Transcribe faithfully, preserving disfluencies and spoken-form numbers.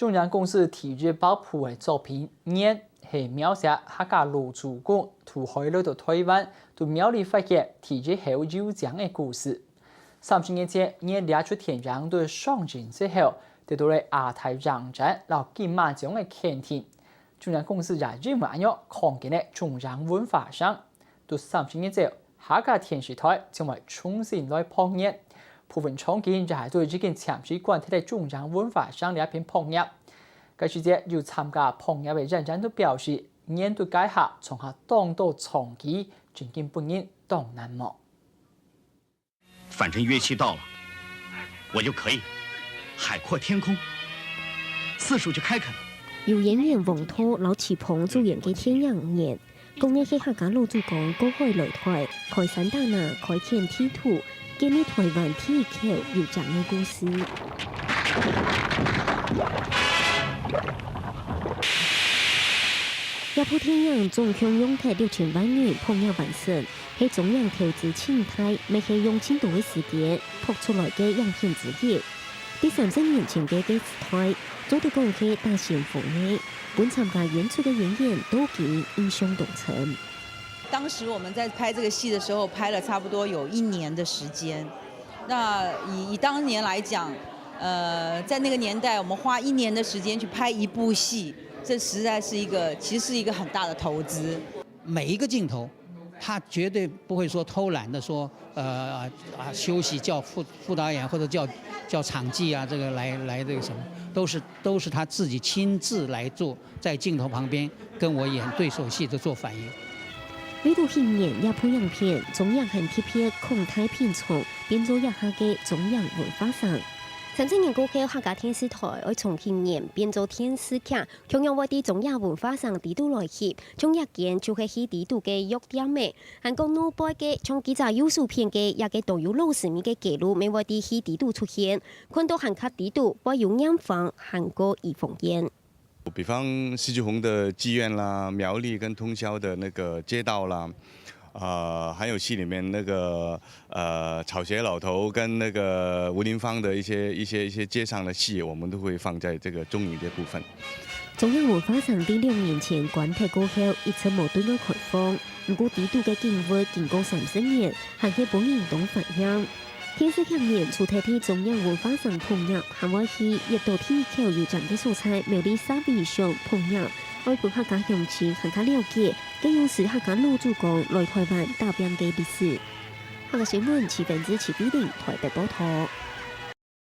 中央公司第一百部个作品《緣》，係描寫客家老祖公渡海來到臺灣，對苗栗發現第一口油井个故事。三十年前，《緣》這齣電影對上映之後，得到了亞太影展摎金馬獎个肯定。中央公司也因為恁樣，創建了中央文化城。 到三十年之後，客家電視臺將會重新來播《緣》，部分場景也係對已經暫時關忒个中央文化城這片播映。該時節有參加播映个演員都表示，《緣》對該下創下當多傳奇，真經分人當難忘。 反正約期到了，我就可以海阔天空，四处去开垦。由演员王拓摎徐鵬主演个電影《緣》，講个係客家老祖公過海來台，開山打林、開墾地土，建立台灣第一口油井个故事。這部電影總共用忒六千萬元拍攝完成。 係中央投資盡大，乜係用盡多个時間拍出來个影片之一。在三十年前个該時代，做得講係大先鋒了，分參加演出个演員都幾印象當深。当时我们在拍这个戏的时候，拍了差不多有一年的时间。那以以当年来讲，呃，在那个年代，我们花一年的时间去拍一部戏，这实在是一个，其实是一个很大的投资。每一个镜头，他绝对不会说偷懒的说，呃啊休息叫副副导演或者叫叫场记啊，这个来来这个什么，都是都是他自己亲自来做，在镜头旁边跟我演对手戏的做反应。 為著《緣》這部影片，中央還特別擴大片場，變做這下个中央文化城。三十年過後，客家電視台愛將《緣》變做電視劇，共樣會在中央文化城裡肚來翕，像這間就係去裡肚个藥店仔，還過外背个像幾隻右手片个這个當有歷史味个街路，乜會在去裡肚出現，看著還較裡肚會有拈風，還過怡紅煙。 比方施紀鴻的妓院啦、苗栗跟通霄的那个街道啦，啊、还有戏里面那个呃草鞋老头跟那个吴林芳的一些一些一些街上的戏，我们都会放在这个中影的部分。中央文化城在兩年前關忒過後，一直無對外開放。毋過裡肚个景物經過三十年，還係分人當懷念。 電視劇《緣》除忒在中央文化城播映，還會去挖著第一口油井个所在苗栗社尾鄉播映，愛分客家鄉親還較了解，該央時客家老祖公來台灣打拚个歷史。客家新聞徐文志、徐碧玲台北報導。